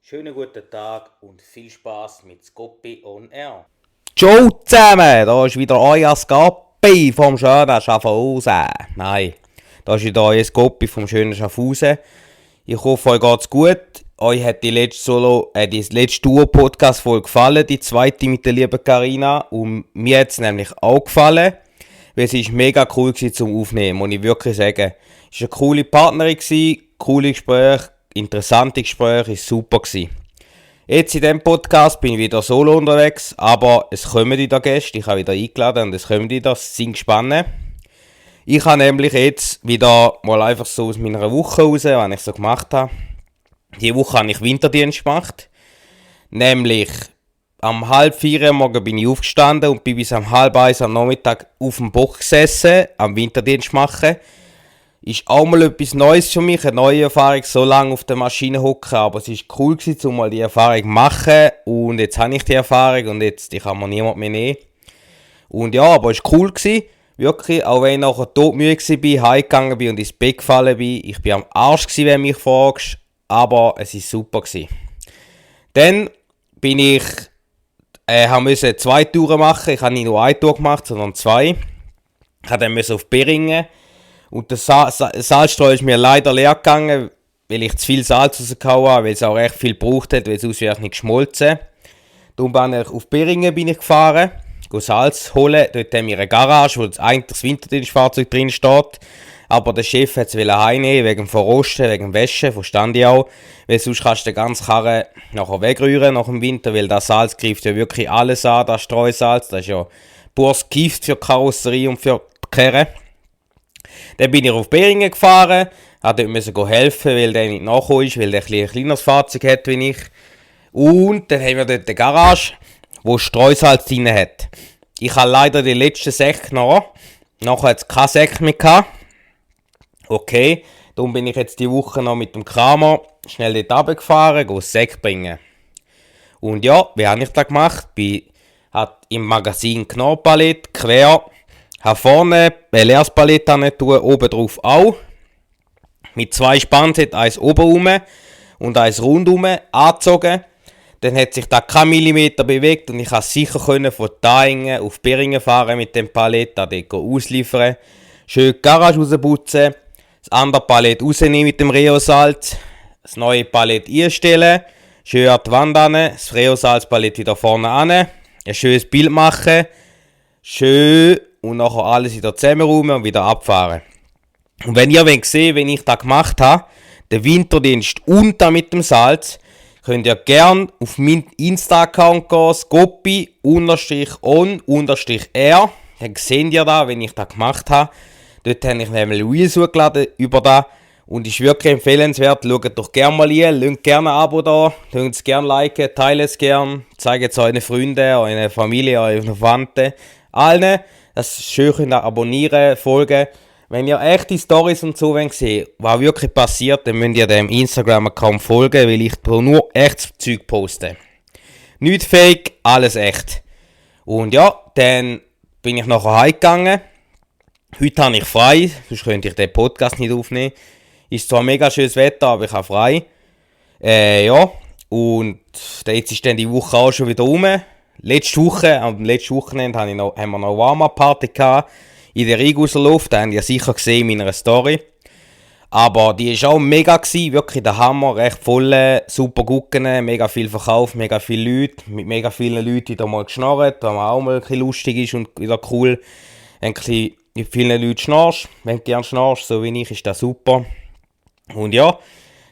Schönen guten Tag und viel Spaß mit Scoppi on Air. Ciao zusammen, da ist wieder euer Scoppi vom schönen Schaffhausen. Nein, da ist wieder euer Scoppi vom schönen Schaffhausen. Ich hoffe, euch geht's gut. Euch hat die letzte Tour-Podcast-Folge gefallen, die zweite mit der lieben Carina. Und mir hat es nämlich auch gefallen, weil sie mega cool war zum Aufnehmen, muss ich wirklich sagen. Es war eine coole Partnerin, coole Gespräche, interessante Gespräche, ist super gewesen. Jetzt in diesem Podcast bin ich wieder solo unterwegs, aber es kommen wieder Gäste, ich habe wieder eingeladen und es kommen wieder, es sind gespannt. Ich habe nämlich jetzt wieder mal einfach so aus meiner Woche raus, was ich so gemacht habe. Diese Woche habe ich Winterdienst gemacht, nämlich am 3:30 am Morgen bin ich aufgestanden und bin bis um 12:30 am Nachmittag auf dem Bock gesessen, am Winterdienst machen. Ist auch mal etwas Neues für mich, eine neue Erfahrung, so lange auf der Maschine hocken, aber es war cool gewesen, um mal die Erfahrung zu machen und jetzt habe ich die Erfahrung und jetzt die kann mir niemand mehr nehmen. Und ja, aber es war cool gewesen, wirklich, auch wenn ich nachher todmüde war, heimgegangen bin und ins Bett gefallen bin. Ich war am Arsch gewesen, wenn du mich fragst, aber es war super gewesen. Dann bin ich, musste 2 Touren machen, ich habe nicht nur eine Tour gemacht, sondern 2. Ich musste dann auf Beringen. Und der Salzstreuer ist mir leider leer gegangen, weil ich zu viel Salz rausgehauen habe, weil es auch recht viel gebraucht hat, weil es aus nicht geschmolzen. Darum bin ich auf Beringen gefahren, Salz holen. Dort haben wir eine Garage, wo eigentlich das Winterdienstfahrzeug drin steht. Aber der Chef wollte es heimnehmen, wegen dem Verrosten, wegen dem Wäschen, verstand ich auch. Weil sonst kannst du den ganzen Karren nachher wegrühren nach dem Winter, weil das Salz greift ja wirklich alles an, das Streusalz. Das ist ja pures Gift für die Karosserie und für die Karre. Dann bin ich auf Beringen gefahren, musste dort helfen, weil der nicht nachgekommen ist, weil der ein kleineres Fahrzeug hat wie ich. Und dann haben wir dort eine Garage, wo Streusalz drin hat. Ich habe leider die letzten Säcke noch. Nachher hat es keine Säcke mehr gehabt. Okay, darum bin ich jetzt die Woche noch mit dem Kramer schnell dort runtergefahren, das Säcke bringen. Und ja, wie habe ich das gemacht? Hat im Magazin Knorrpalett quer. Habe vorne ein leeres Palett tun, oben drauf auch. Mit 2 Spannset, eins oben rum und eins rundum angezogen. Dann hat sich da kein Millimeter bewegt und ich konnte sicher von Daingen auf Beringen fahren mit dem Palett, da dort ausliefern. Schön die Garage rausputzen, das andere Palett rausnehmen mit dem Reosalz, das neue Palett einstellen, schön an die Wand an, das Reosalz-Palett wieder vorne an, ein schönes Bild machen, schön und nachher alles wieder zusammenräumen und wieder abfahren. Und wenn ihr sehen wollt, wenn ich das gemacht habe, den Winterdienst unter mit dem Salz, könnt ihr gerne auf meinen Insta-Account gehen, Scoppi_on_r. Dann seht ihr da, wenn ich das gemacht habe. Dort habe ich nämlich Reels hochgeladen über das. Und ist wirklich empfehlenswert. Schaut doch gerne mal rein, lasst gerne ein Abo da, lasst es gerne liken, teilt es gerne, zeigt es euren Freunden, eurer Familie, euren Verwandten, allen. Das ist schön, könnt ihr abonnieren, folgen. Wenn ihr echte Storys und so sehen, was wirklich passiert, dann müsst ihr dem Instagram-Account folgen, weil ich nur echtes Zeug poste. Nicht fake, alles echt. Und ja, dann bin ich nachher heimgegangen. Heute habe ich frei, sonst könnte ich den Podcast nicht aufnehmen. Ist zwar mega schönes Wetter, aber ich habe frei. Ja, und jetzt ist dann die Woche auch schon wieder rum. Am letzten Wochenende haben wir noch eine Warm-Up-Party gehabt in der Riguser Luft. Das habt ihr sicher gesehen in meiner Story. Aber die war auch mega gewesen, wirklich der Hammer, recht voll, super Gucken, mega viel Verkauf, mega viele Leute, mit mega vielen Leuten wieder mal geschnarrt, was auch mal ein bisschen lustig ist und wieder cool. Ein bisschen mit vielen Leuten schnarchst, wenn du gerne schnarchst, so wie ich, ist das super. Und ja,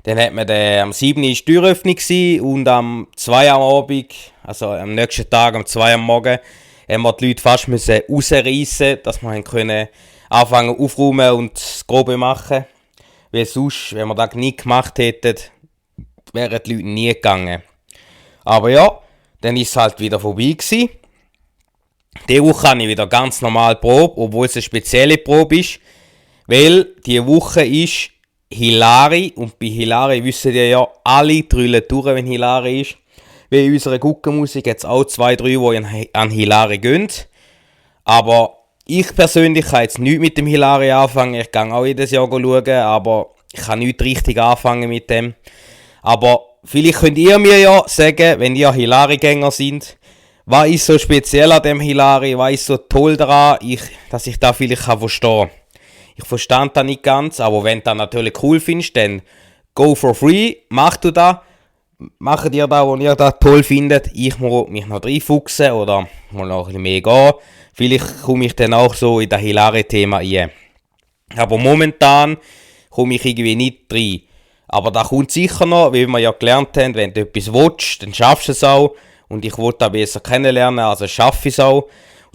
dann hat man am 7. war die Türöffnung und am 2 am Abend, also am nächsten Tag, am 2 am Morgen, haben wir die Leute fast rausreißen, dass wir können anfangen aufräumen und das Grobe machen. Weil sonst, wenn wir das nicht gemacht hätten, wären die Leute nie gegangen. Aber ja, dann ist es halt wieder vorbei gewesen. Diese Woche habe ich wieder ganz normal Probe, obwohl es eine spezielle Probe ist. Weil diese Woche ist Hilari und bei Hilari wissen ihr ja, alle drüllen durch, wenn Hilari ist. Wie in unserer Guckenmusik hat es auch 2, 3, die an Hilari gehen. Aber ich persönlich kann jetzt nichts mit dem Hilari anfangen. Ich gehe auch jedes Jahr schauen, aber ich kann nicht richtig anfangen mit dem. Aber vielleicht könnt ihr mir ja sagen, wenn ihr Hilari-Gänger sind, was ist so speziell an dem Hilari, was ist so toll daran, dass ich da vielleicht verstehen kann. Ich verstand das nicht ganz, aber wenn du das natürlich cool findest, dann go for free, macht ihr das. Macht ihr das, was ihr das toll findet. Ich muss mich noch reinfuchsen oder mal noch ein bisschen mehr gehen. Vielleicht komme ich dann auch so in das Hilari-Thema rein. Aber momentan komme ich irgendwie nicht rein. Aber da kommt sicher noch, wie wir ja gelernt haben, wenn du etwas willst, dann schaffst du es auch. Und ich wollte das besser kennenlernen, also schaffe ich es auch.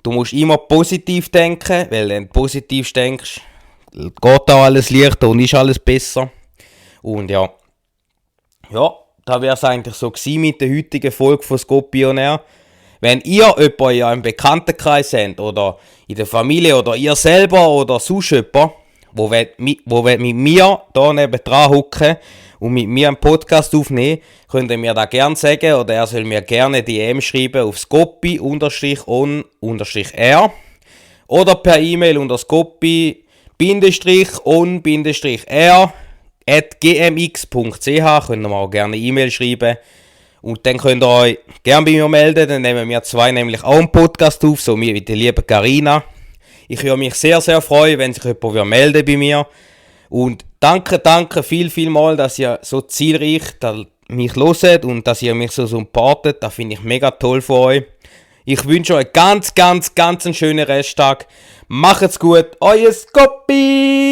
Du musst immer positiv denken, weil wenn du positiv denkst, geht auch alles leichter und ist alles besser. Und ja, da wäre es eigentlich so gewesen mit der heutigen Folge von Skopionair. Wenn ihr jemanden in eurem Bekanntenkreis habt, oder in der Familie, oder ihr selber, oder sonst jemand, wo mit mir hier nebendran hocken und mit mir einen Podcast aufnehmen, könnt ihr mir das gerne sagen, oder er soll mir gerne DM schreiben auf scopi_on_r oder per E-Mail unter scopi_on_r@gmx.ch könnt ihr mir auch gerne E-Mail schreiben. Und dann könnt ihr euch gerne bei mir melden, dann nehmen wir zwei nämlich auch einen Podcast auf, so wie die liebe Carina. Ich würde mich sehr, sehr freuen, wenn sich jemand melden bei mir. Und danke viel mal, dass ihr so zielreich mich hört und dass ihr mich so supportet. Das finde ich mega toll von euch. Ich wünsche euch ganz einen schönen Resttag. Macht's gut, euer Skopi!